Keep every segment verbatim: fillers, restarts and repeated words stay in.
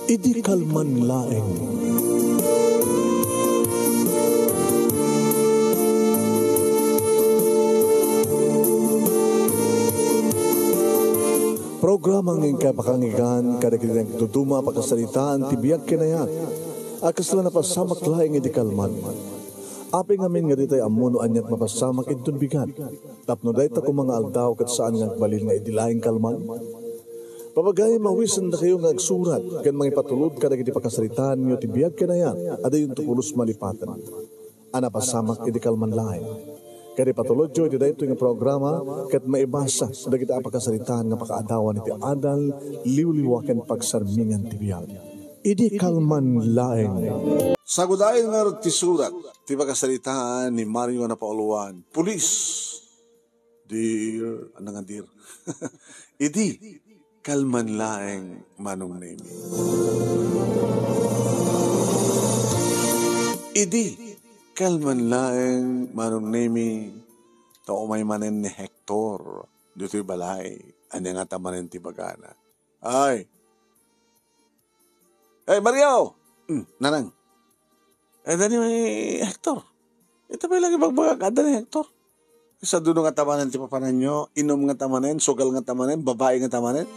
Idi kalman laeng. Programa nga inkay pakanggan kadagiti nagduduma a pakasaritaan ti biag ken ayat a kasla napasamak laeng idi kalman. Apay ngamin nga ditay ammo no aniat mapasamak inton bigat? Tapno dayta koma nga aldaw ket saan nga agbalin nga idi laeng kalman? Papagayo, mawisendakayo nga agsurat ken mangipatulod kadagiti pakasaritaanyo ti biag ken ayat a dayonto pulos malipaten a napasamak idi kalman laeng. Ket ipatulodyo iti daytoy nga programa ket maibasa dagiti a pakasaritaan nga pakaadawan iti adal, liwliwa ken pagsarmingan ti biag. Idi kalman laeng. Sagudayen ngarud ti surat ti pakasaritaan ni Mario Napauluan, Pulis. Dear, ano nga dear? Idi kalman laeng, Manong Nemi. Idi kalman laeng, Manong Nemi, ta umay manen ni Hector ditoy balay, ania ngata manen ti bagana? Ay. Ay, Mario! Hmm, nanang. Ay, dani ni Hector. Ita pay lagi bagbagak, adda ni Hector. Sa duno nga tamanen ti papananyo, inom nga tamanen, sugal nga tamanen, babae nga tamanen.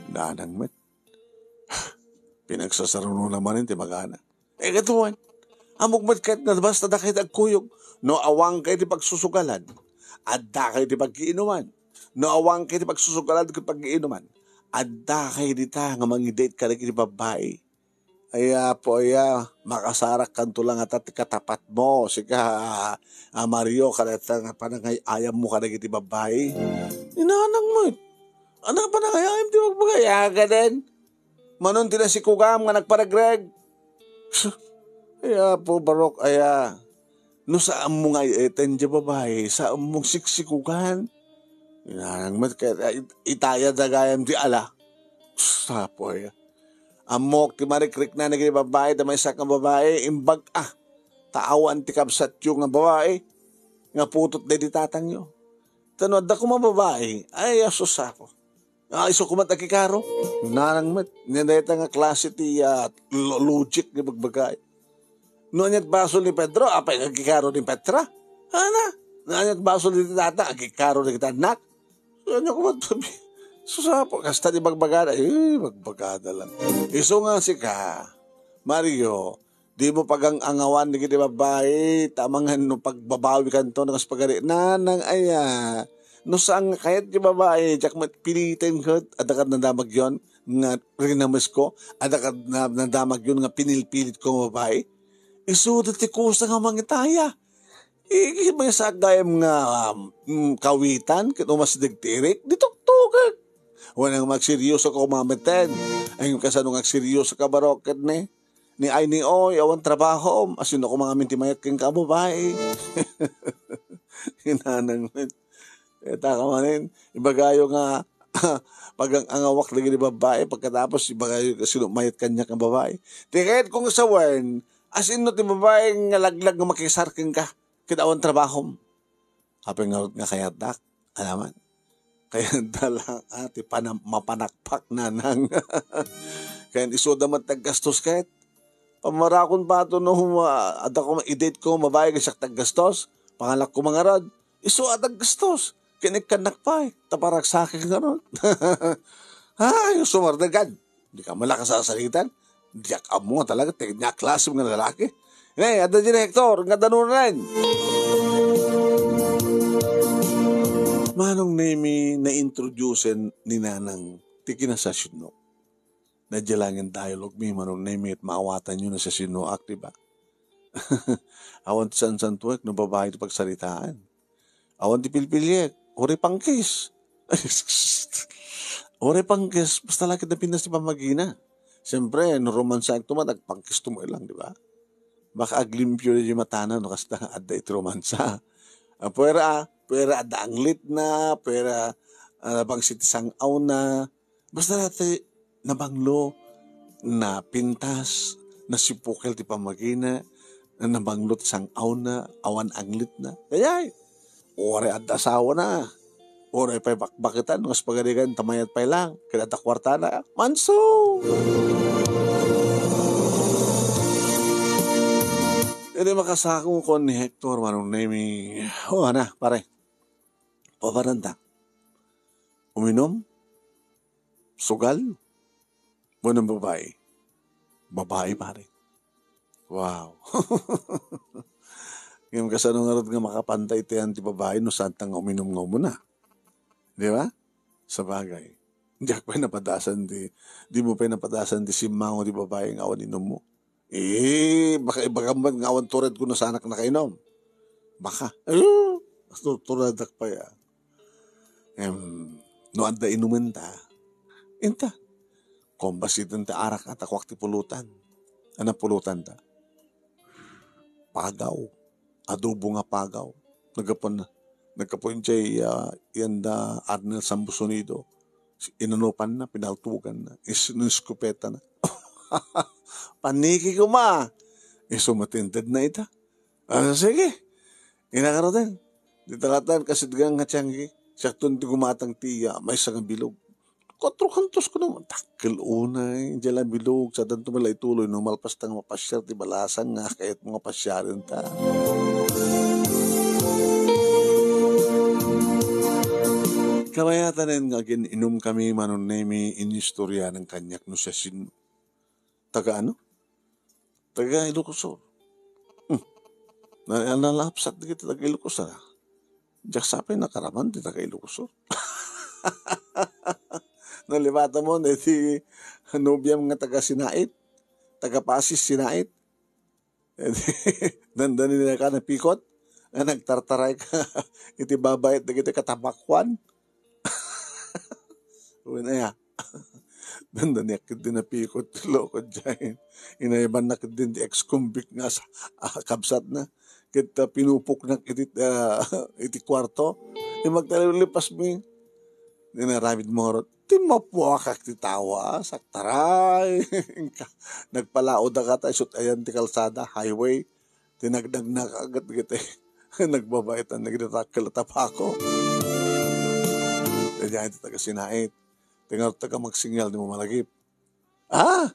Nanang met. Pinagsasarunona manen ti magana. Eh, katuan, ammok met ket nga basta dakay ti agkuyog. No awan kay ti pagsusugalan, adda kay ti pagkiinuman. No awan kay ti pagsusugalan ket pagkiinuman, adda kay dita nga mangidate kadagiti babbai. Ay, Apo, aya, makasarakkanto lang ata ti katapat mo, sika, a Mario, kadata nga panangay-ayam mo kadagiti babbai. Inanang met. Ania panangay-ayam ti bagbagak? Aya, gaden. Manon ti nasikugam nga nagparegreg? Ay, Apo, barok, aya. No saan mo nga ay-eten diay babai, saan mong siksikugan? Inanang met ket, ay, itaya dagayam ti ala. Sapoy. Ammok ti marikrikna dagiti babai, ta maysa nga babai, imbag-a. Ta awan ti kabsatyo nga babai, nga putot daydi tatangyo. Ta no adda koma babai, ay, asus, Apo. Ah, isu koma ti agkikaro. Nanang met, ni dayta nga klase ti, ah, lo-, logic ni bagbagay. No aniat basol ni Pedro, apay nga agkikaro ni Petra? Ana, no aniat basol ni tata, agkikaro ni kita anak. Ania koma ti sabi? Susapo, kasta ti bagbagada. Eh, bagbagada lang. Isu nga sika, Mario, di mo pagang-angawan dagiti babbai, ta amangan no pagbabawikanto no kas pagari. Nanang aya, no saan nga kayat ti babbai, diak met piliten ket, adda kad nadamagyon nga rinamesko, adda kad na-, nadamagyon nga pinilpilitko nga babbai. Isu ti kusa nga mangitaya. Iti maysa gayam nga, um, kawitan, ket umasideg ti irik, di tuktukek. Wen, agseryoso ka koma metten. Ay, kasano nga agseryoso ka, barok, ket ni? Ni ay ni oy, awan trabahom. Asino koma ngamin ti mayat kenka a babai? Inanang met. Eta ka manen, ibagayo nga, pagang-angawak dagiti babai, pagkatapos ibagayo kasino mayat kaniak nga babai. Ti kayat kong sawen, asino ti babai nga laglag nga makisar kenka? Ket awan trabahom. Apay ngarud nga kayatdak? Alaman. Kayatda lang, ah, ti panam-, mapanakpak nanang. Ken isuda met ti aggastos ket. Pamarakon pa to no, ah, adda ko ma-date ko, babai, ket siak ti aggastos. Pangalak ko mangarad. Isu a ti aggastos. Ken ikkannak pay. Ta paragsaken ngarud. Ay, sumardegad. Di ka man la kasasalitan. Diak ammo nga talaga ti nia a klase nga lalaki. Ne, adda diay ni Hector, nga danunan. Manong Nemi, na-introduce ni Nanang ti kinasasino. Nadya lang nga dialogue mi, Manong Nemi, et maawatanyo no sasinoak, di ba? Awan ti sansantuek no babai ti pagsaritaan. Awan ti pilpiliek, uray pangkis. Uray pangkis, basta la ket napintas ti pammagina. Siyempre, no romansa agtuman, agpangkis tumo lang, di ba? Baka aglimpio di matana, no, kasta adda iti romansa. Ah, puwera, ah, puwera adda anglitna, puwera, ah, bangsit ti sang-awna. Basta dati, nabanglo, napintas, nasipukel ti pammagina, nabanglo ti sang-awna, awan anglitna. Ayay! Uray adda asawana. Uray pay bakbaketan, no kas pagarigan, ta mayat pay lang. Ket adda kuartana. Manso! Idi makasako, kuan ni Hector, Manong Nemi, "O, ana, pare, papananta? Uminom? Sugal? Wenno babai?" "Babai, pare." Wow. Ngem kasano ngarud nga makapanta iti ayan ti babai no saanta nga uminom nga umuna? Di ba? Sabagay. Diak pay napadasan ti, di mo pay napadasan ti simmango ti babai nga awan inummo. Eh, baka ibagam met nga awan turedko no saanak nakainom. Baka. Ay, turedak pay, ah. Em, no adda inumenta, inta. Kumbasiten ti arak, a, ta kuak ti pulutan. Ana pulutanta? Pagaw. Adobo nga pagaw. Naggapuan, naggapuan jay, ah, yanda Arnel Sambusonido. Inanupanna, pinaltuganna, is-, inuskupetana. Paniki koma! Isu met intedna ita. Ah, sige. Inakaruten. Di talatan, kasidgan nga tiangki. Siakton ti gumatang ti, ah, maysa nga bilog. Kuatro kantos ko naman. Dakkel unay, diay la bilog. Saan to man la ituloy, no malpas ta nga mapasiar ti balasang nga kayat mo nga pasiaren ta. Kabayatan nga agin-inum kami, Manong Nemi, inistoryanan kaniak no siasino. Taga ano? Taga Ilocos Sur. Hmm. Na, nalapsat dagiti taga Ilocos Sur, ah. Diak sapay nakaraman ti taga Ilocos Sur. Nalipatan mo, iti nobiam nga taga Sinait, taga Pasis, Sinait. Dandani na ka napikot, nga nagtartaray ka iti babait dagiti katabakuan. Wen aya. Dandaniak ketdi napikot ti loko jay. Inaybannak ketdi ti ex-convict nga sa-, ah, kabsatna. Ket, ah, pinupoknak iti, ah, iti kuarto. Imagtalipasmi. Inaramid mo ngarud. Timmapuakak ti tawa, saktaray. Nagpalaodak ta isut' ayan ti kalsada, highway. Tinagdagnak agad dagiti nagbabaitan dagiti dakkel a tabako. Daydiay ti taga Sinait. Ti ngarud, taga Magsingal, di mo malagip. Ah!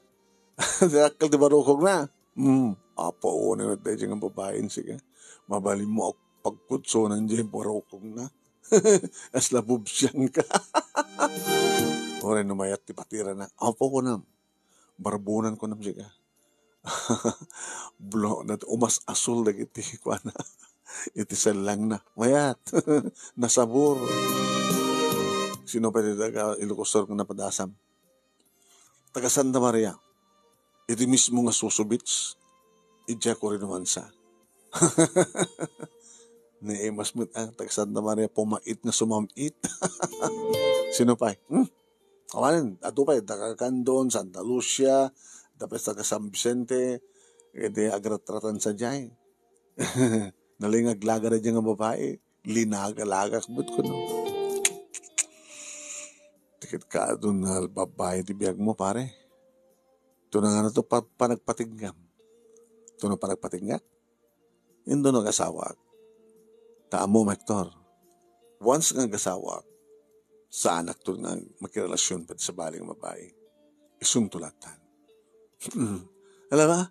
Ti dakkel ti barukogna. Hmm. Apo, unay daydiay nga babain, sige. Mabalin mo ak-, pagkutsonan diay barukogna. Asla bubsiang ka. Uray no mayat ti patirana. Apo, kunam. Barbonan, kunam, sige. Blo-, nat-, umas-asul dagiti kuana. Iti sellangna. Mayat. Nasabor. Sino pay ti taga Ilocos Sur nga napadasam? Taga Santa Maria. Iti mismo nga Suso Beach, idiay Corino Mansa. Naimas met, ah, taga Santa Maria, pumait nga sumam-it. Sino pay? Hmm? Awanen, adu pay, taga Candon, Santa Lucia, tapos taga San Vicente, iti agratratan sadiay. Nalingaglaga daydiay nga babai, linagalagak met kuno. Ti ket kaadu nga babai ti biagmo, pare. Ito na nga na to pa-, panagpatingngam. Ito na panagpatingngak. Indo no agasawaak. Ta ammom, Hector, once nga agasawaak, saanakto nga makirelasion pay sabali nga babai. Isunto latan. Alam ba?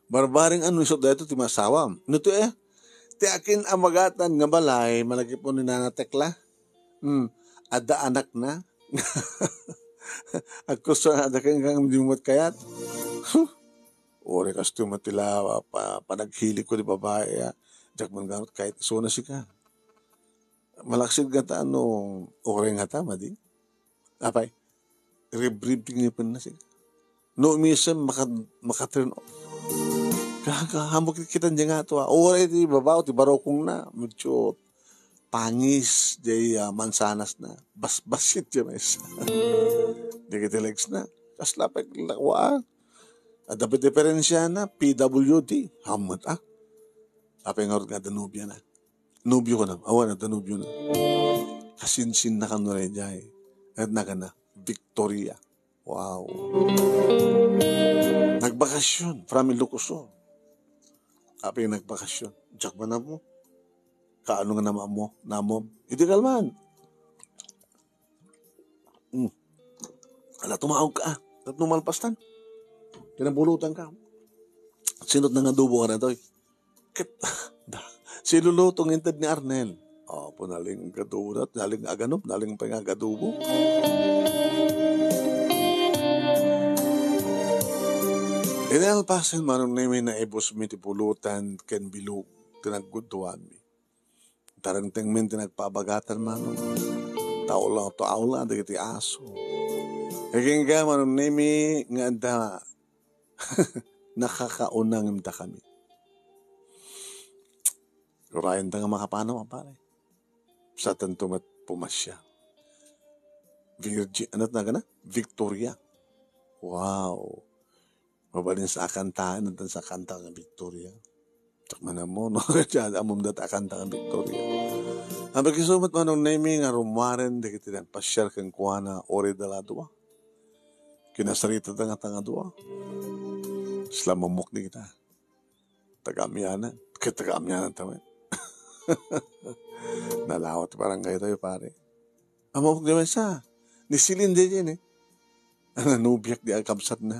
Barbaring ano isut dayto ti masawam. No to, eh? Ti akin a magatan nga balay, malagip ni Nana Tekla. Hmm. Adda anakna. Agkusto na, adda ken kang di mo met kayat. Huh. Uri kasto met ti la-, pa-, panaghilik ko di babai, ah. Diak man gamit kahit isuna sika. Malaksid nga ta, ano, uray nga ta, madi. Apay, ribrib ti ngipenna sika. No umisem, maka-, maka-turn off. Ka-, ka-, hamu kit-, kitan diay nga to, ah. Uray ti babaw, ti barukongna. Medyo pangis, diay, ah, mansanasna. Basbasit diay maysa. Diay kiti legsna. Kasla pay lakwa, ah. Adda pay diferensiana, P W D. Hamet, ah. Apay ngarud nga adda nobiana. Nobio ka na. Awan, adda nobio na. Kasinsinna kano daydiay. At nakana, Victoria. Wow. Nagbakasyon from Ilocos Sur. Apay nagbakasyon? Diak man ammo. Kaano nga naammo? Naammo? Idi kalman. Hmm. Ala, tumaog ka, ah. Tapno malpastan. Kinabulotan ka. Sino't nangadubo ka na, toy? Ket, siluluto nga inted ni Arnel. Apo, nalingga donut, nalingga aganup, nalingga pay nga agadubo. Iti nalpasen, Manong Nemi, naibusmi ti pulutan ken bilog ti naggundoanmi. Tarengtengmin ti nagpabagatan, Manong. Taula, taula dagiti aso. Agingga, Manong Nemi, nga adda nakakauna ngem dakami. Urayenta nga makapanaw, pare. Satanto met pumasyal. Virgin, ano tawag na? Victoria. Wow. Mabalin sa akantaen, addan sa kanta nga Victoria. Diak man ammo, no? Kaya ammom data akanta nga Victoria. Ang pagkisumat, Manong Nemi, nga rummuaren dagiti nagpasyar kenkuana, uri da la dua. Kinasarita da nga tanga dua. Sila mamukni kita. Taga-Amianan. Ket taga-Amianan tamen. Nalawa ti barangay tayo, pare. Ammok di maysa. Ni Celine di, di, ni. Nanubiak di agkabsat na.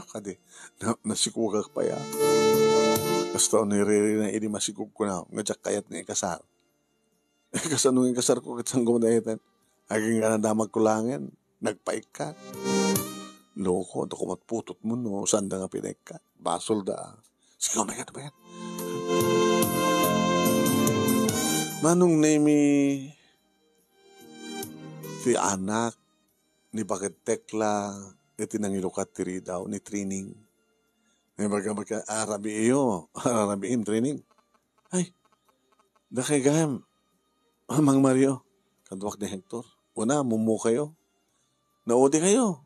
Kadi, na, nasikugak pa ya. Basta ni Riri na idi masikug ko na, nga diak kayat nga ikasar. Kasano nga ikasarko ket saan ko madaytan? Agingga nadamag ko laengen, nagpaikkat. Loko, adda ko met putotmo no saan da nga pinaikkat. Basol da, ah. Sige, umayan, umayan. Manong Nemi, ti anak ni Bakit Tekla, iti nangilukat ti ridaw ni Trining. Naibaga-baga, "Arabiiyo, arabiim, Trining." "Ay, dakay gayam, Mang Mario," kaduak ni Hector. "Una, mumukayo. Naudi kayo.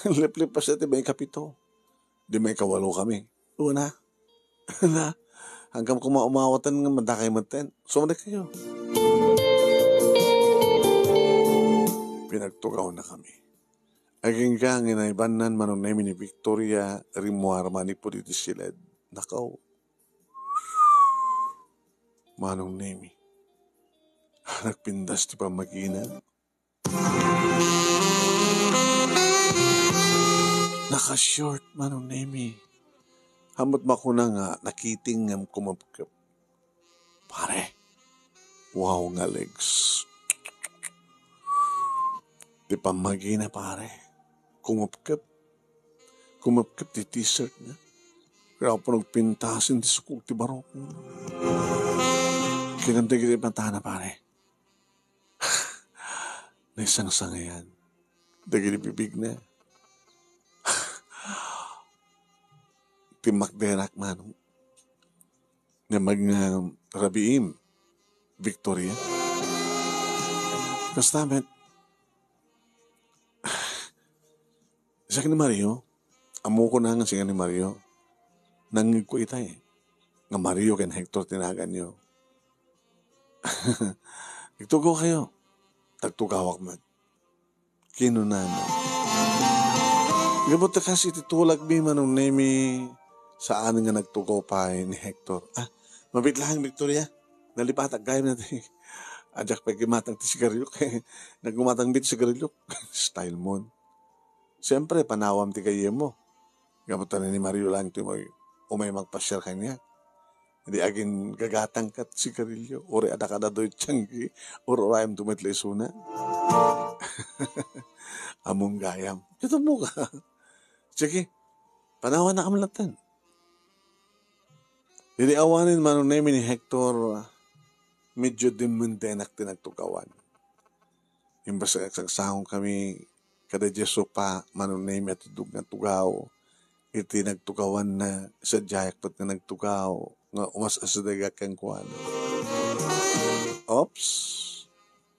Liplip pa siya ti maikapito. Di maikawalo kami. Una, na, hanggang kuma umawatan nga madakay metten. Sumalik kayo." Pinagtugaw na kami. Agingga nga inaybannan Manong Nemi ni Victoria, rimmuar manipud iti siled. Nakaw. Manong Nemi. Nagpindas ti pammagina. Naka-short, Manong Nemi. Hammot makuna nga nakiting ngem kumupkep. Pare. Wow nga legs. Ti pammagina, pare. Kumupkep. Kumupkep ti t-shirt na. Kaya pa nagpintasin ti sukog ti barok. Kinam dagiti matana, pare. Naisangsangayan. Dagiti bibig na. Timmakdenak, Manong. Nga mag-, nga rabiim, Victoria. Kasta met, siak ni Mario, ammok na nga siak ni Mario. Nangngegko itay, nga Mario ken Hector ti naganyo. Nagtugaw kayo. Tagtugawak met. Kinunana. Gapu ta kas iti tulagmi, Manong Nemi, saan nga nagtugaw pay ni Hector. Ah, mabiit laeng, Victoria. Nalipatak gayam na ti. Ajak pay gumatang ti sigarilyo. Naggumatang bit sigarilyo. Style mo. Siyempre, panawam ti gayyem mo. Gapu ta ni Mario lang ti umay, umay magpasyar kaniak. Di agin gagatang ket sigarilyo, uri adda kada doy tianggi, ur-urayam to met la isuna. Ammom gayam. Ket ammok. Sige, panawanakam latten. Idi awanen Manong Nemi ni Hector, medyo dimmendenak ti nagtugawan. Imbes nga agsagsango kami, kada diay sopa, Manong Nemi a tudog nga tugaw. Iti nagtugawanna, sadiayak met nga nagtugaw, nga umas-asidegak kenkuana. Oops!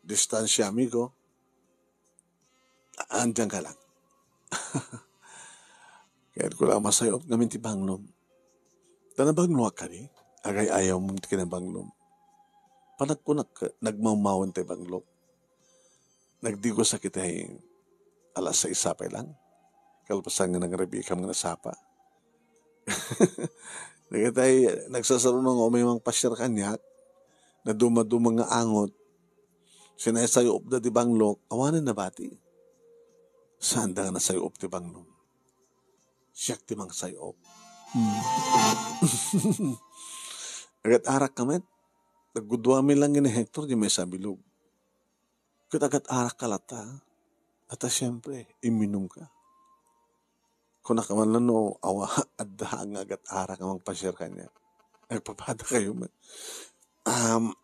Distansya, amigo. Andiyan ka lang. Kayatko lang masayop ngamin ti banglom. Ta nabangloak kadi, agay-ayaw mo ti kinabanglom. Panagkunak, nagmawmawen ti banglom. Nagdigosak itay alas sais pay lang. Kalpasan nga nangrabiikam nga nasapa. Dagitay nagsasaruno nga umay mangpasiar kaniak, nadumaduma nga angot. Sinaysayupda ti banglok, awanen nabati. Saanda nga nasayup ti banglom. Siak ti mangsayup. Hmm. Agat-arak ka met? Nagguduami lang ni Hector, di may sabilog. Ket agat-arak ka latta? Ata, siyempre, iminum ka. Kunak man lang no, awa, adda nga agat-arak nga mangpasiar kaniak. Nagpapada kayo man. Um,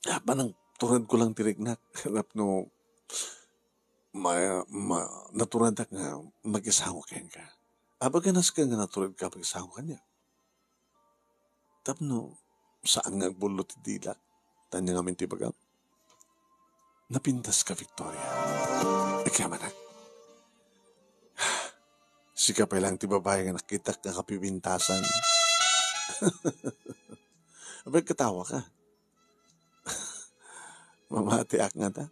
ah, panang tured ko lang ti riknak. Tapno, ma-, ma-, naturedak nga makisawa kenka. Abaga nasken nga natured ka makisawa kaniak. Tapno, saan nga agbullo ti dilak. Tanya ngamin ti bagam. Napintas ka, Victoria. Agyamanak. Sika pay lang ti babae nga nakitak nga kapipintasan. Abay, katawa ka. Mamatiak nga ta.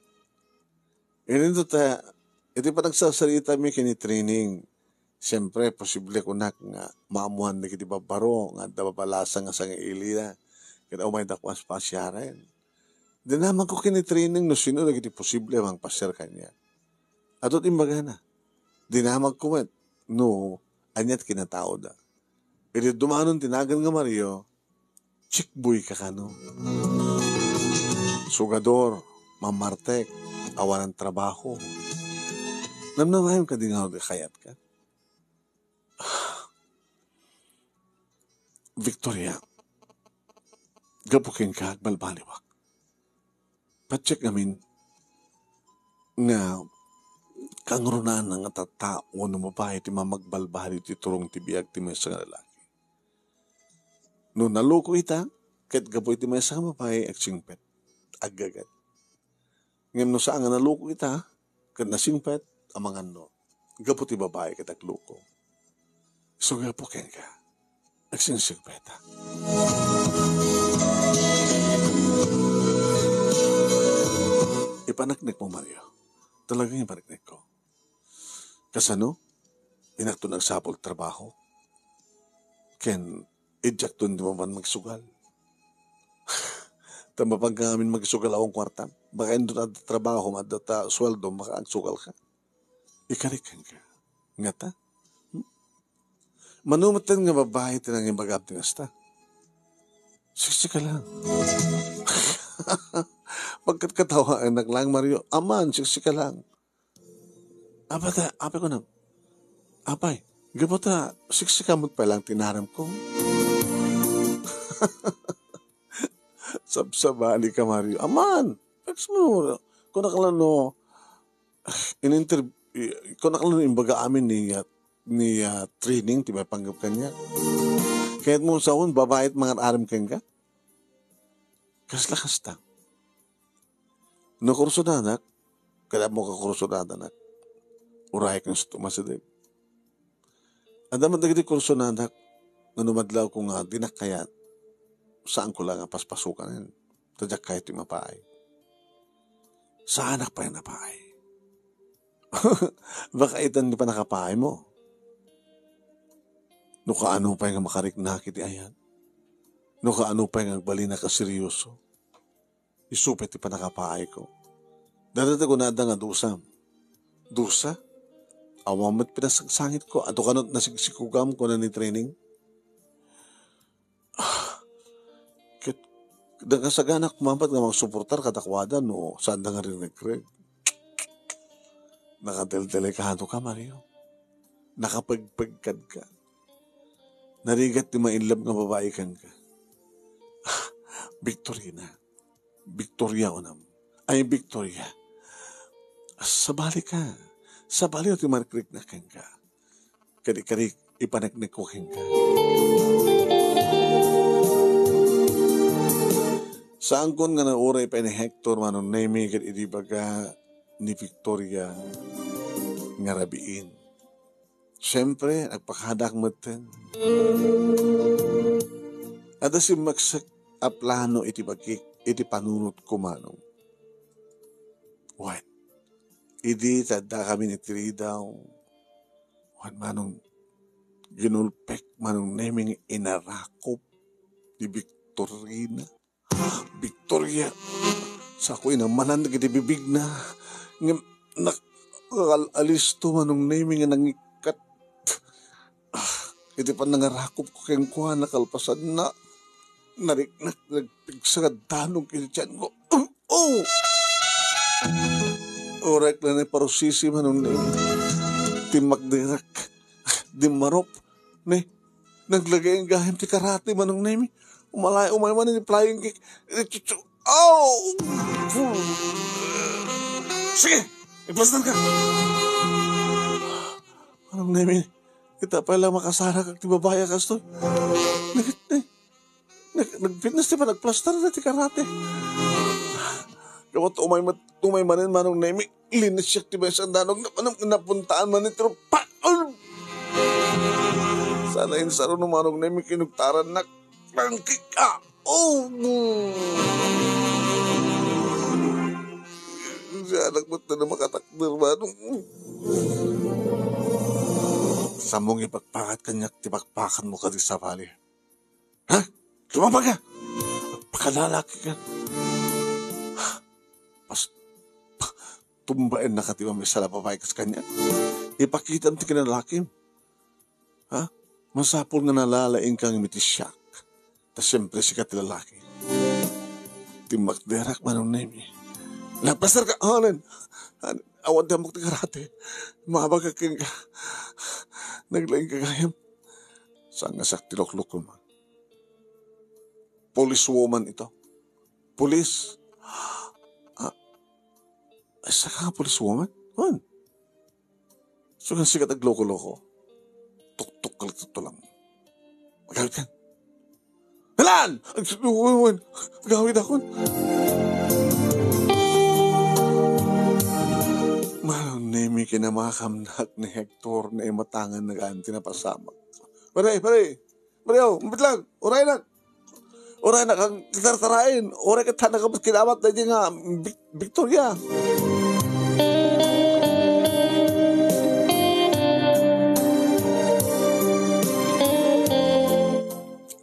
Ininto ta, iti panagsarsarita mi ken ni Trining, siyempre, posible kunak nga maammoan dagiti babbaro nga adda babalasang nga sangailida, ket umayda koma pasiaren. Dinamagko ken ni Trining no sino dagiti posible a mangpasiar kaniak. Adu ti imbagana. Dinamagko met no ania ti kinataoda. Idi dumanon ti nagan nga Mario, chickboy ka kano. Sugador, mamartek, awanan trabaho. Namnamaem kadi nga kayat ka? Victoria, gapu kenka, agbalbaliwak. Patiek ngamin nga kangrunaan nga tattao wenno babai ti mamagbalbaliw ti turong ti biag ti maysa nga lalaki. No naloko ita, ket gapu iti maysa nga babai, agsingpet, aggagat. Ngem no saan nga naloko ita, ket nasingpet, amangan no, gapu ti babai ket agloko. Isu gapu kenka, agsingsigpeta. Ipaneknekmo, Mario. Talagang ipaneknekko. Kasano? Inakto nagsapul trabaho. Ken, idiakto di mapan magsugal. Ta mapan ka ngamin magsugal, awan kuarta. Baka inton adda trabaho, adda ta sueldo, maka agsugal ka. Ikarik kenka. Ngata? Hmm? Mano metten nga babai ti nangibagam ti kasta? Siksika lang. Pagkatkatawaannak lang, Mario. Aman, siksika lang. Apa ta, apay ko na. Apay, gapu ta, siksika met pay lang ti inaramko. Sabsabali ka, Mario. Aman, ex mo. Kunak lang no, ininter-, i-, kunak lang no imbaga amin ni, ah, ni, ah, Trining ti maipanggep kaniak. Kayat mo sawen, babai ti mangar-aram kenka? Kasla kasta. No kursudadak, kada mo ka kursudadak, uray kang sumasideg. Adda met dagiti kursunadak nga no madlawko nga dinak kayat, saanko la nga paspasukanen. Ta diak kayat ti mapaay. Saanak pay a napaay. Baka itan ti pannakapaaymo. No kaano pay nga makariknak iti ayat. No kaano pay nga agbalinak a seryoso. Isu pay ti pannakapaayko. Dayta ti kunada nga dusam. Dusa? Awan met pinasangsangitko. Adu kano ti nasigsigugam, kuna ni Trining. Ah, ket, nakasaganak mapat nga mangsuportar kadakuada no saanda nga rinegreg. Nakadeldelikado ka, Mario. Nakapegpegkad ka. Narigat ti maillab nga babai kenka. Ah, Victorina. Victoria unam. Ay, Victoria. Sabali ka. Sabali ti marikriknak kenka. Kadi-kadi ipaneknekko kenka. Saankon nga nauray pay ni Hector manong Nemi ket idi baga ni Victoria nga rabiin. Siempre, nagpakadak metten. Adda simmeksek a plano iti bagik, iti panunotko, manong. Wen, idi ta addakami iti ridaw, wen, manong, ginulpek manong Nemi nga inarakop ni Victorina. Victoria, sako inamanan dagiti bibigna, ngem nak-, nakal-alisto manong Nemi nga nangikkat. Ah, iti pannangarakopko kenkuana kalpasanna. nariknak, nagpigsa nga danong iti tiyanko. Oh! Uray la ni parusisi, Manong Nemi. Timmakderek. Dimmarup. Ne, naglagay gayam ti karate, Manong Nemi. Umalay, umay man ni flying kick. Iti chuchu. Oh! Sige! Iplastar ka! Manong Nemi, ita pay la makasarakak ti babai a kastoy. Nag-, nag-, nag-, nagfitness ti panagplastar na ti karate. Gapu ta umay mat-, umay manen, Manong Nemi, linisiak ti maysa a danong na, napuntaan man iti rupa. Sana insaro no, Manong Nemi, kinugtarannak. Pangkik-, ah! Oh! Siya anak mo na makatakder, Manong. Sammong ipakpakat kaniak ti pakpakanmo kadi sabali. Ha? Tumabang ka! Pakalalaki ka! Pas-, pa-, tumbaennaka ti mamisala babai kas kaniak. Ipakitam ti kinalakim. Ha? Masapul nga nalalaing kang iti siak. Ta siempre sika ti lalaki. Timmakderak, Manong Nemi. Nagplastar ka, Alan. Awan ti ammok ti karate. Mabagak kenka. Naglaing ka gayam. Saan nga siak ti luklukon? Policewoman ito. Police. Ah, ay, saka policewoman? Wan. So, kan sikat agloko-loko. Tuktok ka lang, tuktok lang. Agawid ka. Halan! Ag-, wan, wan. Agawid akon. Manong Nemi, kinamakamnak ni Hector, naimatangan na gaan ti napasamak. Pare, pare, Mario, mabitlag, uraynak. Uraynak, ang tatartarain. Uray ket hannak a kinamat daydi nga Vic-, Victoria.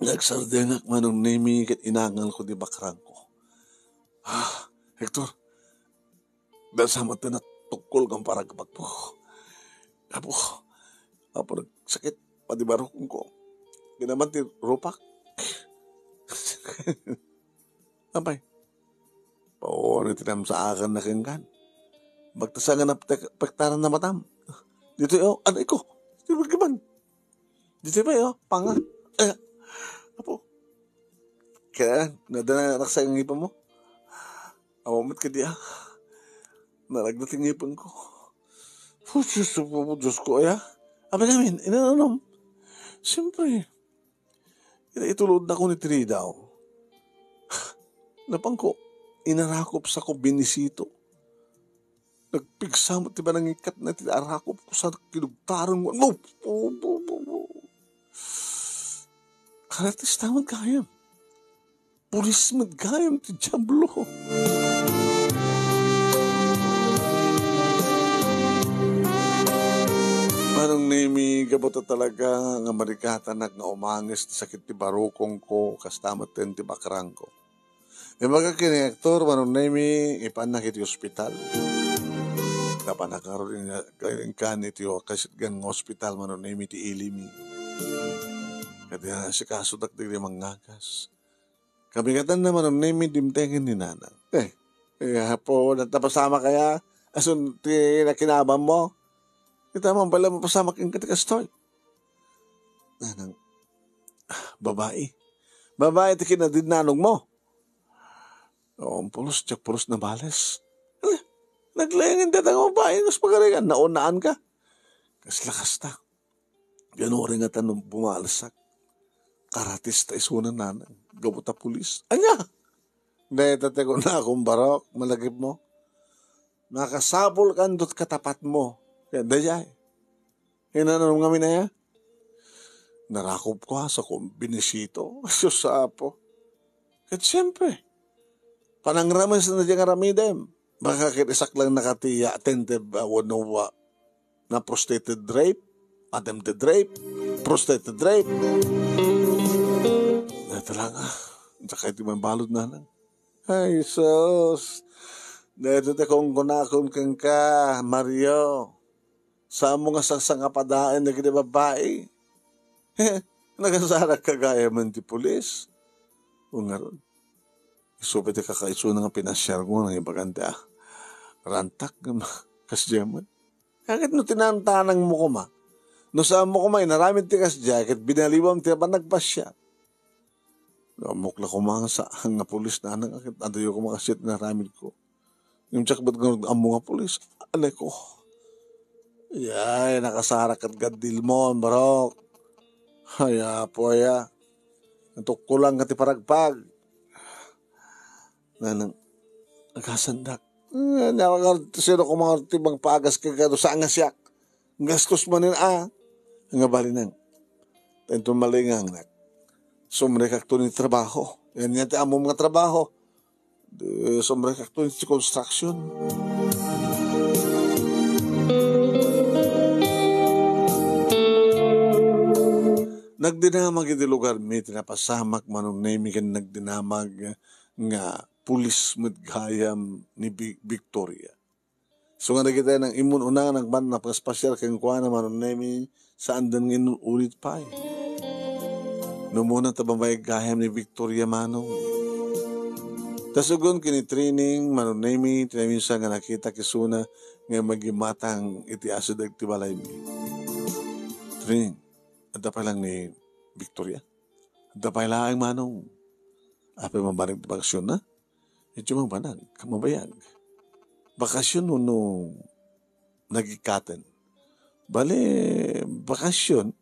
Nagsardengak, Manong Nemi, ket inangalko ti bakrangko. Ah, Hector, Dasa met ti natukkol nga paragpakko. Apo, apo, nagsakit pati barukongko. Kinaman ti rupak. Apay, paano ti namsaakan na kenkan? Bagta sa nga naptek-, pektaran na matam. Dito, oh, anak ko. Di ba, Ditoy pay, oh, panga. Eh, apo. Kaya, nadala na sa ngipin mo? Awan met kadi, ah. Nalagna ti ngipin ko. Oh, Diyos ko, Diyos ko, aya. Abi namin, inanom. Siyempre. Ita itulod na ko ni Tridaw. Napangko, inarakop sa ko binisito. Nagpigsa met ti panangikkat na ti arakop ko sa kinugtaran mo. No! Karatista met gayam. Pulis met gayam ti Diablo. Manong Nemi, gapu ta talaga nga marikatanak nga umangis ti sakit ti barukong ko, kasta met ti bakrang ko. Imbagak ken ni Hector, Manong Nemi, ipannak iti ospital. Napan a karon, inkan iti kasitgan nga ospital, Manong Nemi, ti Ilimi. Ket, ah, sikasodak dagiti mangngagas. Kabigatanna, Manong Nemi, dimtengen ni Nanang. Eh, eh, apo, nagpasamak kaya? Asun ti nakinabang mo? Kita man pala mapasamak kenka ti kastoy. Nanang, ah, babai. Babai ti kinadinnanong mo. Oo, pulos, diak pulos nabales. Ala, naglayangen dayta nga babai, kas pagarigan, naunaan ka. Kasla kasta. Yan uray nga tan bumalesak. Karatista isuna, Nanang. Gapu ta pulis. Anya? Dayta ti kunakon barok, malagip mo. Makasapul ka, andut katapat mo. Kaya dayay. Inanom ngamin aya? Narakop ko, ha, sa ko binisito. Sus, Apo. Ket siyempre, panangrames na di nga aramidem. Baka ket isaklang nakatiya, attempted, uh, wenno, uh, na prostrated rape, attempted rape, prostrated rape. Dayta lang, ah. Sakay ti mabalud, Nanang. Ay, sus. Dayta ti kunkunakon kenka, Mario. Saanmo nga sangsangapadaen dagiti babai. Nagasarak ka gayam ti pulis. Ngarud, isu pay ti kakaisuna nga pinasiarko nga nangibagan ti, ah, rantak, nga ma-, kasdiay met. Ket no tinantanangmo koma, no saanmo koma inaramid ti kasdiay, ket binaliwam ti panagpasiar. Ammok la koma nga saan nga pulis, nanang, ket adayo koma kasdiay ti inaramidko. Ngem siak met nga ammo nga pulis, aleko. Yay, nakasarak ket gaddilmon, barok. Ay, apo, aya. Natukkolan nga ti paragpag. Nanang, agasandak. Eh, ania nga sino koma ti mangpaagas kenka no saan nga siak? Gastos manen a. Nga balinang. Inton malingangnak, sumrekakto ni trabaho. Yan, yan ti ammom nga trabaho. Di, sumrekakto ni construction. Nagdinamag iti lugar mi ti napasamak, Manong Nemi, ken nagdinamag nga pulis met gayam ni Bi-, Victoria. So nga dagiti nang immun-una nga nagman-, nagpaspasiar kenkuana, Manong Nemi, saan den nga inun-ulit pay. Numona ta babaig gayam ni Victoria, Manong. Ta sugon ken ni Trining, Manong Nemi, ti naminsan nga nakitak isuna nga magimatang iti asideg ti balaymi. Trining, adda pay lang ni Victoria? Adda pay laeng, Manong. Apay mabanag ti bakasionna? Idiay mabanag, mabayag. Bakasyon wenno nagikkaten? Bale, bakasyon.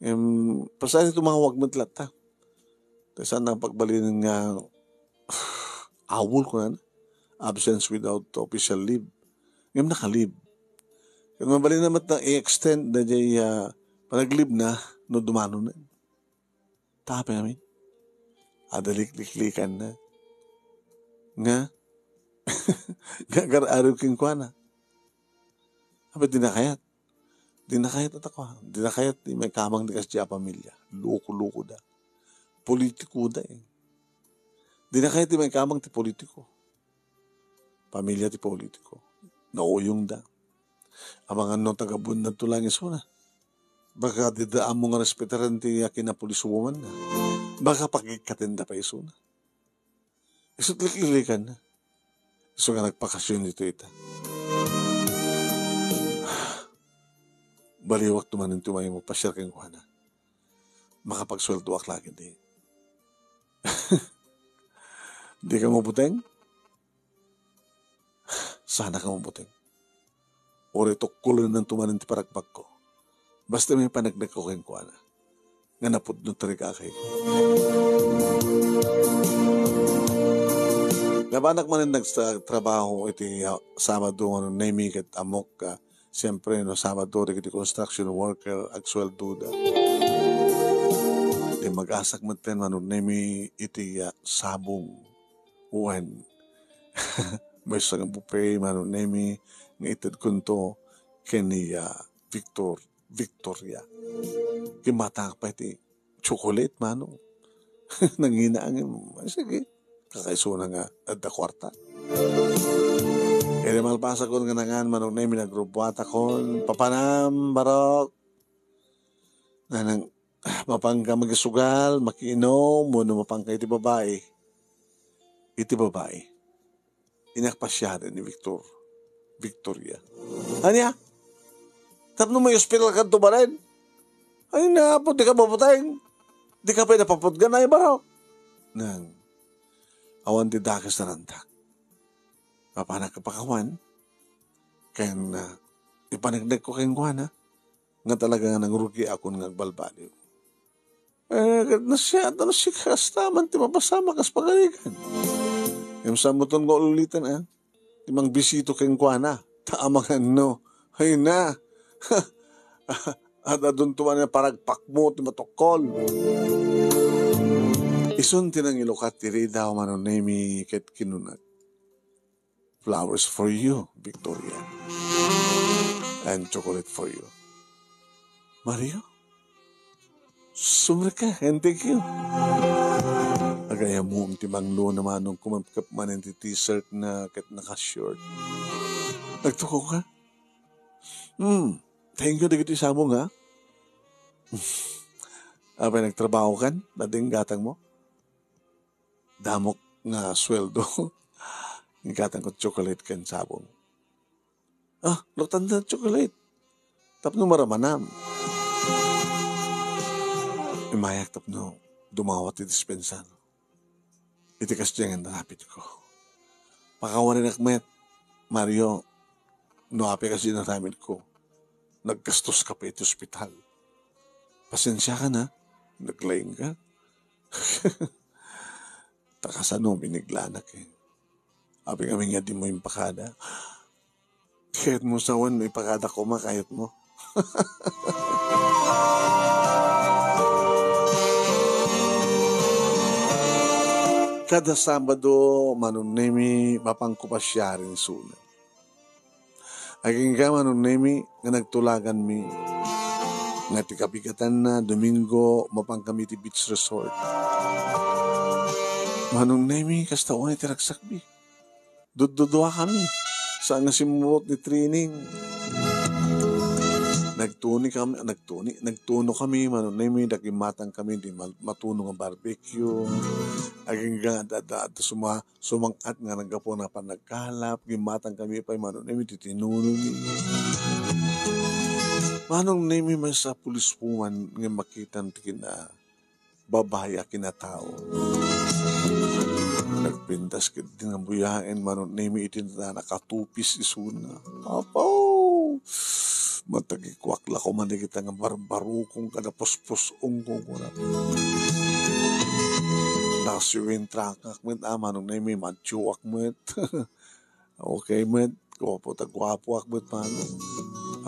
Em, pasayo tumawag met latta. Ta saan nga pagbalinen nga awol, kunana. Absence without official leave. Ngem naka-leave. Ket mabalin na met nga i-extend daydiay, ah, panag-leave na no dumanonen. Ta apay ngamin? Adda likliklikanna. Nga? Nga agar-arew kenkuana. Apay, dina kayat? Dina kayat, a, tako, a. Dina kayat ti maikamang ti kasdiay a pamilia. Loko-lokoda. Politikoda, eh. Dina kayat ti maikamang ti politiko. Pamilia ti politiko. Nauyongda. Amangan no taga-Bundadto lang isuna. Baka dida ammo nga respetaren ti, a, kinapuliswomanna. Baka pakikkatenda pay isuna. Isu't liklikanna. Isu nga nagbakasyon ditoy ita. Baliwakto manen ti umay mapasiar kenkuana. Makapagsueldoak la ketdi. Dika mabuteng? Saanka mabuteng. Uray tukkolennanto manen ti paragpagko. Basta maipaneknekko kenkuana nga napudno ti rikakayko. Napanak manen nagtrabaho iti, ah, Sabado, Manong Nemi, ket ammok, ah, siyempre, no Sabado, dagiti construction worker, agsueldoda. Immagasak metten, Manong Nemi, iti, ah, sabong. Wen, maysa nga buffet, Manong Nemi, nga itedkonto ken ni, ah, Victor, Victoria. Kimmatangak pay ti chocolate, Manong. Nangina, ngem, ay, sige. Kakaisuna nga adda kuarta. Idi malpasakon nga nangan, Manong Nemi, nagrubbuatakon, papanam, barok. Nanang, ah, mapanka magisugal, makiinom, wenno mapanka iti babai. Iti babai. Inak pasiaren ni Victor. Victoria. Ania? Tapno may ospital kanto manen? Ay, nga, apo, dika mabuteng. Dika pay napaputgan, ay, barok. Nang, awan ti dakes a rantak. Mapanak a pakawan. Ken, ah, ipaneknekko kenkuana nga talaga nga nangrugiakon nga agbalbaliw. Eh, ket nasayaat no sika, kasta man ti mapasamak kas pagarigan. Ngem saanmoton nga uliten, a, ti mangbisita kenkuana. Ta amangan no, ay na. Ad-adunto man nga paragpakmo ti matukkol. Isun ti nangilukat ti ridaw, Manong Nemi, ket kinunak, "Flowers for you, Victoria. And chocolate for you, Mario." Sumrekka, and thank you. Agayamom ti manglona, Manong, kumapkap manen ti t-shirt na ket naka-short. Nagtuko ka? Hmm, thank you dagiti sabong, ha? Apay, nagtrabaho kan? Dati ang gatang mo? damok nga sueldo. Inggatanko chocolate ken sabong. "Ah, luktanda chocolate. Tapno maramanam." Immayak tapno dumawat ti dispensa. Iti kasdiay nga narapitko, pakawarinak met, "Mario, no apay kasdi inaramidko, naggastoska pay iti ospital. Pasensiakan, ha? Naglaingka." Ta kasano, biniglaanak, eh. Apay ngamin nga dimo impakada? Kayatmo sawen no ipakada koma, kayatmo? Kada Sabado, Manong Nemi, mapanko pasiaren isuna. Agingga, Manong Nemi, nga nagtulaganmi nga ti kabigatanna, Domingo, mapankami ti beach resort. Manong Nemi, kasta unay ti ragsakbi. Dudduduakami. Saan nga simmurot ni training. Nagtuni kami, nagtuni, nagtuno kami, Manong Nemi, da gimmatangkami di mal-, matuno nga barbecue. Agingga, da, da, da, suma-, sumang-at nga naggapu na panagkalap, gimmatangkami pay, Manong Nemi, ti tinuno mi. Manong Nemi, maysa a policewoman nga makitam ti kina-, babai a kinatao. Nagpintas ketdi nga buyaen, Manong Nemi, iti na-, nakatupis isuna. Apo! Matagikuak la koma dagita nga barbarukong kada puspusong ko, kuna. Nasiwing trangkak met, ah, Manong Nemi, machoak met. Okay met, guapo ta guapoak met, Manong.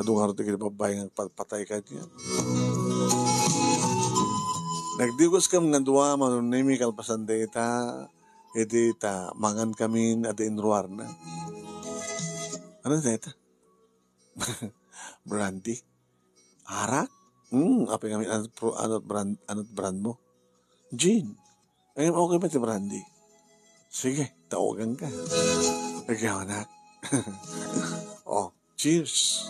Adu ngarud dagiti babai nga agpatpatay kaniak. Nagdiwes kam nga dua, Manong Nemi, kalpasan dayta, idi ta mangan kamin adda inruarna. Ano dayta? Brandy? Arak? Hmm, apay ngamin, ano pro-, ano brand, ano brand mo? Gin. Ay, okay ba ti brandy? Sige, tawagan ka. Ikaw, anak. Oh, cheers.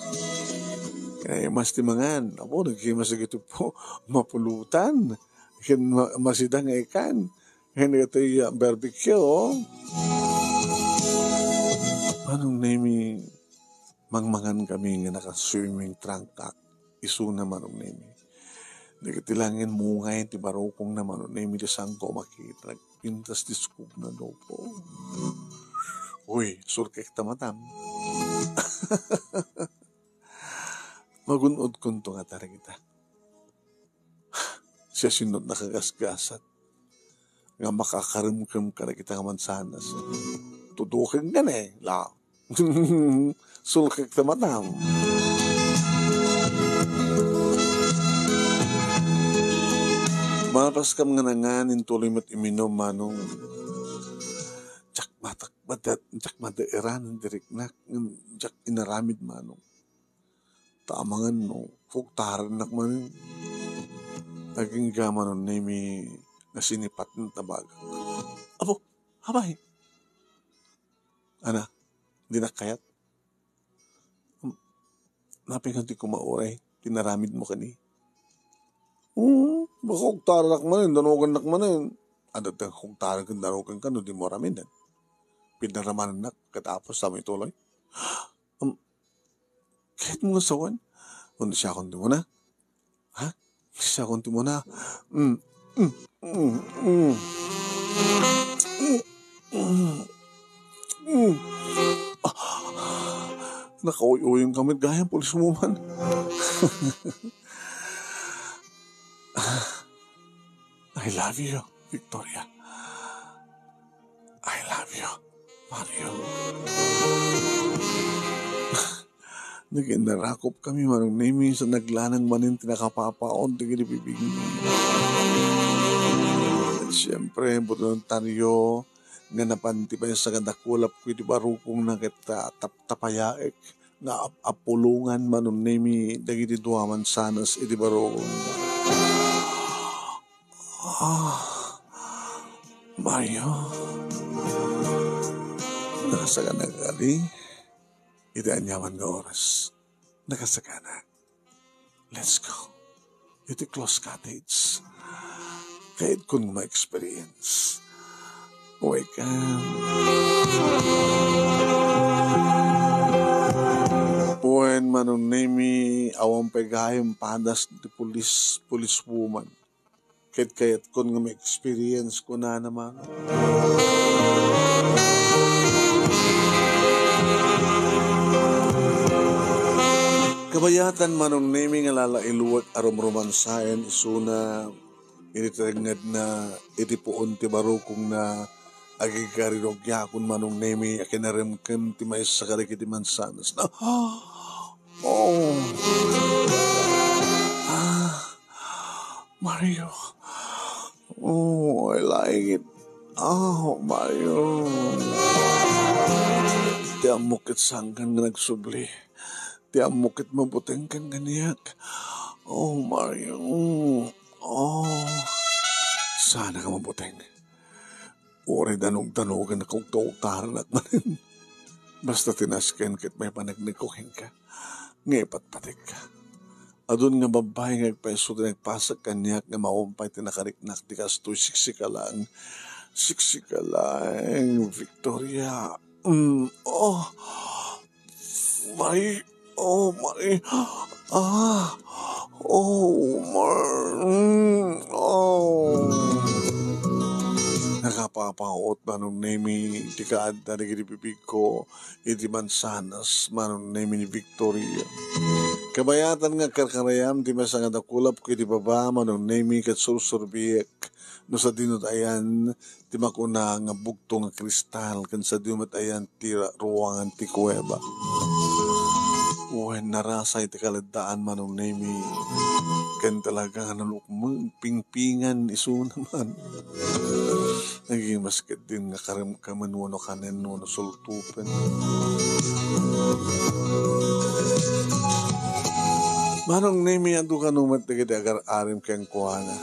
Kay mas ti mangan. Apo, nagkimas dagiti po. Mapulutan. Ken ma-, masida nga ikan. Ken ito'y, ah, barbecue, oh. Manong Nemi, mangmangan kami nga naka-swimming trunk ak. Isuna, Manong Nemi. Dagiti langin mungay ti barukongna, Manong Nemi, di sangko makita. Nagpintas ti scoop na dopo. Uy, sulkek ta matam. Magun-odkonto nga tarigita. Siasino't nakagasgasat nga makakaremkem kadagita nga mansanas. Tuduken ka ne, la. Sulkek ta matam. Malpas kam nga nangan, intuloy met iminum, Manong. Diak matakbadat, diak madaeran ti riknak, ngem diak inaramid, Manong. Ta amangan no kuktarannak manen. Agingga, Manong Nemi, nga sinipat nga tabagak. Apo, apay? Ana, dinak kayat? Napingan ti kumauray, ti inaramidmo kani? Hmm, makuktarannak manen, danugannak manen. Adda ti kuktaran ken danugan ka no dimo aramiden. Pinaramanennak, ket apos, damo ituloy. Um, Kayatmo nga sawen? Undi siakon ti umuna? Ha? Siakon ti umuna? Mm, mm, mm, mm. Mm, mm, mm. Ah, nakauyuyong ka met gayam, policewoman. I love you, Victoria. I love you, Mario. Naginarakop kami, Manong Nemi, sa naglanang manen ti nakapapaon dagiti bibigmi. Ket siempre, boluntaryo nga napan ti maysa nga nakulapko iti barukongna ket, ah, taptapayaek nga ap-apulongan, Manong Nemi, dagiti dua a mansanas iti barukongna. Ah, Mario. Nakasakanak kadi iti aniaman nga oras. Nakasakanak. Let's go. Iti Close Cottage. Kayatkon nga ma-experience. Uy ka. Wen, Manong Nemi, awan pay gayam padas ti pulis, policewoman. Ket kayatkon nga ma-experience ko na naman. Kabayatan, Manong Nemi, nga lalailuek a rumromansaen isuna iti tengngedna iti puon ti barukongna. Agigarirugiakon, Manong Nemi, a kinaremkem ti maysa kadagiti mansanas na. Oh. Ah. Mario. Oh, I like it. Oh, Mario. Ti ammok ket sangkan nga nagsubli. Ti ammok ket mabuteng ken kaniak. Oh, Mario. Oh. Sana ka mabuteng. Uray danogdanogen a kaugtautaranak manen. Basta ti nasken ket maipanegnegko kenka nga ipatpategka. Adun nga babbai nga agpayso ti nagpasak kaniak nga maupay ti nakariknak ti kastoy, siksika laeng. Siksika laeng, Victoria. Mm, oh. Mari, oh, Mari. Ah, oh, Mar-, mm, oh. Nakapapaot, Manong Nemi, ti kaadda dagiti bibigko iti mansanas, Manong Nemi, ni Victoria. Kabayatan nga karkarayam ti maysa nga dakulapko iti baba, Manong Nemi, ket sursurbiek no sadino ti ayan ti makuna nga bugto nga kristal, ken sadino met ayan ti ra-, ruangan ti kuweba. Wen, narasay ti kaleddaan, Manong Nemi, ken talaga nga nalukmeng pingpingan isuna man. Naging masket din nga karem-, kamenuno kanen no sultupen. Manong Nemi, adu kano met dagiti agar-arim kenkuana.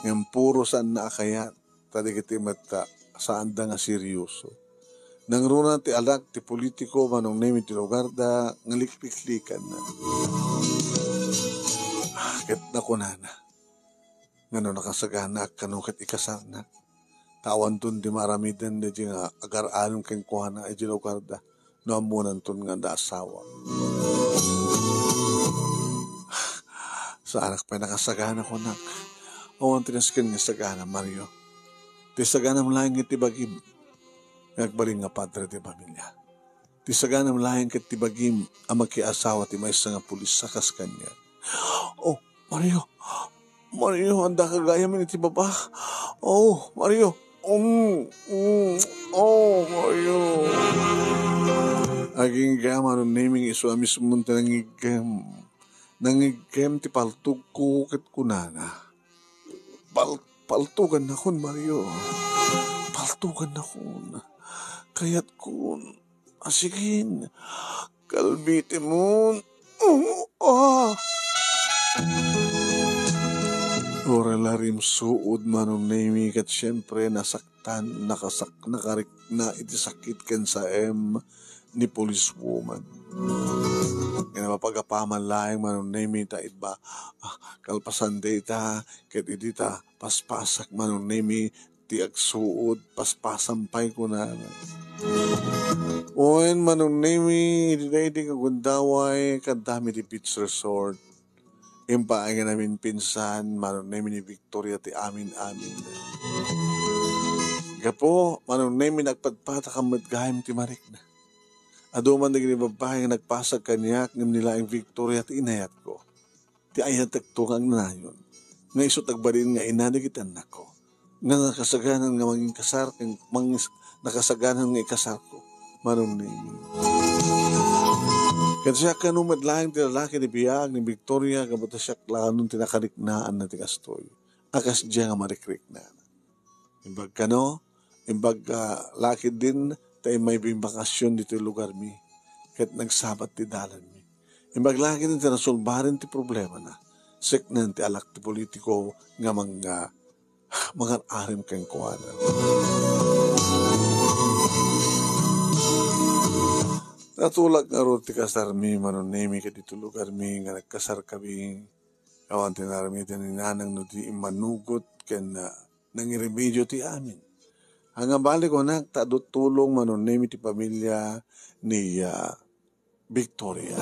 Ngem puro saanna a kayat, ta dagiti met, ah, saanda nga serioso. Nangruna ti alak ti politiko, Manong Nemi, ti lugarda nga likliklikanna. Ah, ket nakunana, nga no nakasaganaak kano ket ikasarnak, ta awanton ti maaramiden daydi nga agar-arim kenkuana iti lugarda no ammonanton nga adda asawa. Saanak pay nakasagana, kunak. Awan ti nasken nga sagana, Mario. Ti saganam laeng iti bagim nga agbalin nga padre ti pamilia. Ti saganam laeng ket ti bagim a makiasawa ti maysa nga pulis a kas kaniak. Oh, Mario! Mario, andaka gayam iti baba. Oh, Mario! Um, um, oh, Mario! Agingga, Manong Nemi, nga isu a mismon ti nangiggem. Nangiggem ti paltogko ket kunana, "Pal-, paltogannakon, Mario. Paltogannakon. Kayatkon." Asigin, kalbitemon. Oh, ah. Uray la rimsuod, Manong Nemi, ket siempre nasaktan, nakasak-, nakarikna iti sakit ken saem ni policewoman. Nga napapagapaman laeng, Manong Nemi, ta itba, ah, kalpasan dayta, ket idi ta paspasak, Manong Nemi, ti agsuod, paspasam pay kunana. Wen, Manong Nemi, iti daydi nga gundaway, kaddami ti beach resort. Impaay nga naminpinsan, Manong Nemi, ni Victoria ti amin-amin. Gapu, Manong Nemi, nagpadpadakam met gayam ti marikna. Adu man dagiti babbai nga nagpasag kaniak, ngem ni laeng Victoria ti inayatko. Ti ayatekto nga agnanayon, nga isu ti agbalin nga ina dagiti annakko, nga nakasaganan nga mangikasar, ken mangis-, nakasaganan nga ikasarko, Manong Nemi. Ket siak kano met laeng ti lalaki ti biag ni Victoria, gapu ta siak la kano ti nakariknaanna ti kastoy, a kasdiay nga marikriknana. Imbag kano, imbag, ah, la ketdin ta immay bimbakasyon ditoy lugarmi, ket nagsabat ti dalanmi. Imbag la ketdin ti nasolbaren ti problemana, seknen ti alak ti politiko nga mangga-, mangar-arim kenkuana. Natulak ngarud ti kasarmi, Manong Nemi, ket ditoy lugarmi nga nagkasarkami, awan ti naramiden ni nanang no di immanugot ken, ah, nangiremedio ti amin. Ania bale kunak, ta adu tulong Manong Nemi ti pamilia ni, ah, Victoria.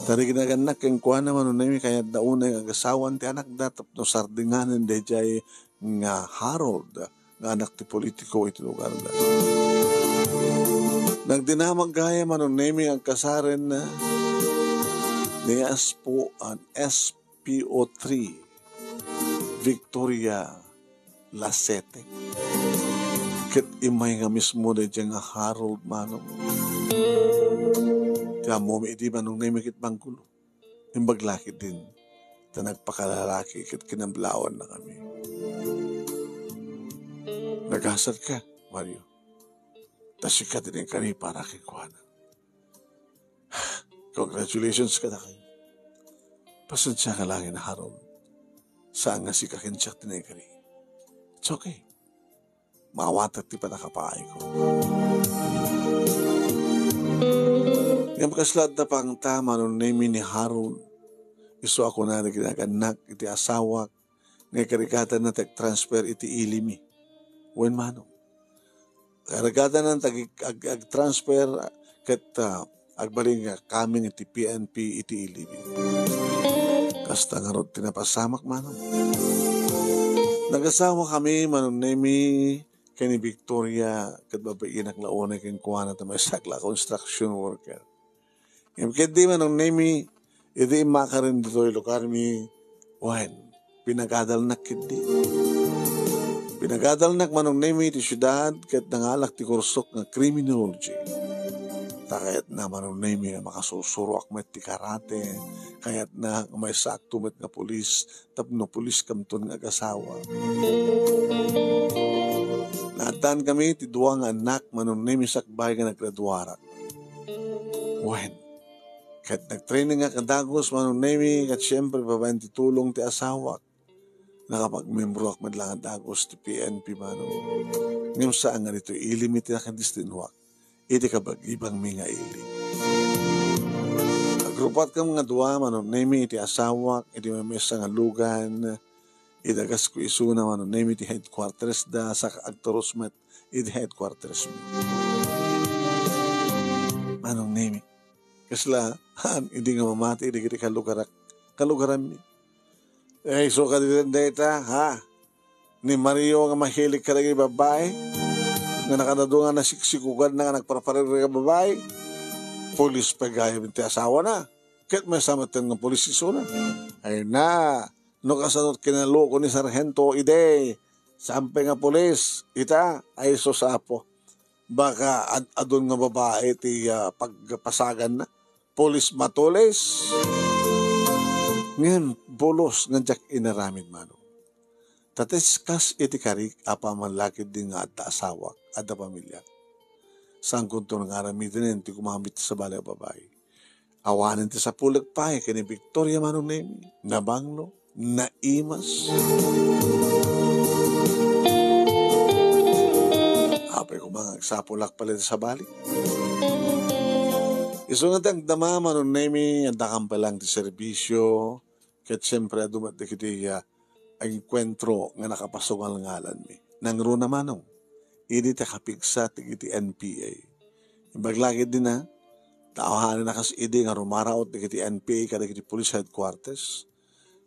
Ta idi kinagannak kenkuana Manong Nemi, kayatda unay nga agasawaan ti anakda tapno sardinganen daydiay nga Harold nga anak ti politiko iti lugarda. Nagdinamag gayam Manong Nemi nga agkasaren ni S P O, ah, S P O three, Victoria Lasete. Ket immay nga mismo daydiay nga Harold Manong. Ti ammomi idi Manong Nemi ket banggulo. Imbag la ketdin ta nagpakalalaki ket kinablawanna kami. Nagasatka, Mario. Ta sika ti nainkari para kenkuana. Congratulations kadakayo. Pasensiaka laeng, Harold. Saan nga sika ken siak ti nainkari. It's okay. Maawatek ti pannakapaayko. Ngem kasla adda pangta Manong Nemi ni Harold. Isu a kunana kinagannak iti asawak nga ikarigatanna ti agtransfer iti ilimi. Wen Manong. Karigatan ti ag-, ag-, agtransfer ket, ah, agbalin nga coming iti P N P iti ilimi. Kasta ngarud ti napasamak Manong. Nagasawakami Manong Nemi ken ni Victoria ket babainak la unay kenkuana ta maysak la construction worker. Ngem ketdi Manong Nemi, idi immakaren ditoy lugarmi, wen, pinagadalnak ketdi. Pinagadalnak Manong Nemi ti siudad ket nangalak ti kursok nga criminology. Ta kayatna Manong Nemi nga makasursuroak met ti karate, kayatna nga maysaakto met nga pulis, tapno pulis kamton nga agasawa. Naaddankami ti dua nga annak Manong Nemi sakbay nga naggraduarak. Wen, ket nagtrainingak a dagus Manong Nemi, ket siempre babaen ti tulong ti asawak. Nakapagmembroak met laeng a dagus ti P N P Manong. Ngem saan nga ditoy ilimi ti nakadestinuak iti kabagibangmi nga ili. Agrupatko nga dua Manong Nemi iti asawak iti maymaysa nga lugan. Idagasko isuna Manong Nemi ti headquarters da, saka agturus met iti headquarters mi. Manong Nemi, kasla, haan, idi nga mamati dagiti kalugarak, kalugaranmi. Eh, isu kadi dayta, ha? Ni Mario nga mahilig kadagiti babbai, nga nakadadu nga nasiksikuganna nga nagparparigri nga babbai, pulis pay gayam ti asawana. Ket maysa met nga pulis isuna. Ay na, no kasano kinaluko ni Sargento idi, saan pay nga pulis, ita, ay sus, Apo. Baka ad-, adun nga babai ti, ah, pagpasaganna. Pulis matulis. Ngem, bulos nga diak inaramid Manong. Ta ti kas iti karik a pamanlakid di nga adda asawak, adda pamiliak. Saankonto nga aramiden ti gumamit sa bali a babai. Awanen ti sapulek pay ken ni Victoria Manong Nemi, nabanglo, naimas. Apay koma nga agsapulak pay iti sabali. Isu nga ti agdama Manong Nemi, adda kam pay laeng ti serbisio, ket siempre, adu met dagiti, ah, enkuentro nga nakapasungalngalanmi. Nangruna Manong, idi ti kapigsa dagiti N P A. Imbag la ketdi na, ta awanen a kas idi nga rumaraot dagiti N P A kadagiti police headquarters.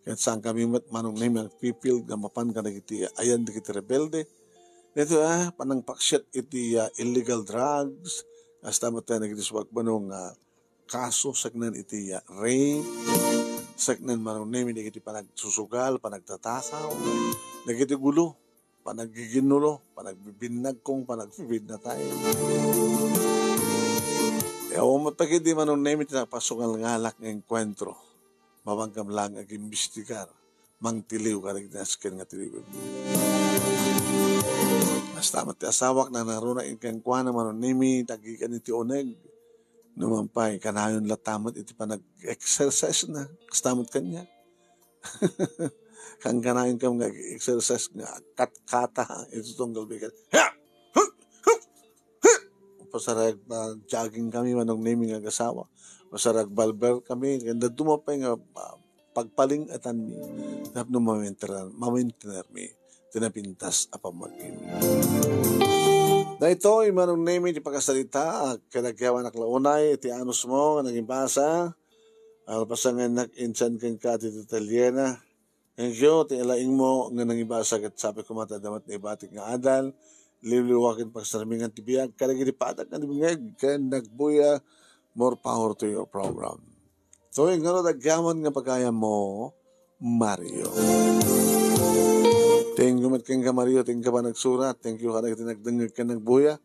Ket saankami met Manong Nemi agpipild nga mapan kadagiti ayan dagiti rebelde. Daytoy, ah, panangpaksiat iti, ah, illegal drugs. Kasta met dagiti subagbano nga kaso, saknaan iti, ah, rape, saknaan Manong Nemi dagiti panagsusugal, panagtatakaw, dagiti gulo, panaggiginnulo, panagbibinnagkong, panagbibinnatay. Awan met dagiti Manong Nemi ti napasungalngalak nga enkuentro. Mapanka laeng agimbestigar, mangtiliw kadagiti nasken nga tiliwem. Kasta met ti asawak, nangruna kenkuana Manong Nemi, ti agikan iti uneg. Nupay, kanayon latta met iti panag-exercise na. Kasta met kaniak. Kankanayon kam nga exercise nga katkata iti tunggal bigat. Ha! Huh! Huh! Huh! Pasarag mag-jogging kami, Manong Nemi nga agasawa. Pasarag balber kami. Kaya daduma pa nga, ah, pagpaling-atanmi. Tapno maminteran-, mamintenermi. Ti napintas a pamagim. Daytoy, Manong Nemi, ti pakasaritaak, kadagyawanak la unay, iti anusmo nga nangibasa, alpasangannak insan kenka ti detalyena. Thank you, ti laingmo nga nangibasa ket sapay koma ta adda met naibatik nga adal, liwliwa ken pagsarmingan ti biag, kadagiti padak nga dumngeg ken nagbuya, more power to your program. So, ingano dagyaman nga pagayammo, Mario. Thank you met kenka, Mario, thank you pa nagsurat, thank you kadagiti nagdengngeg ken nagbuya.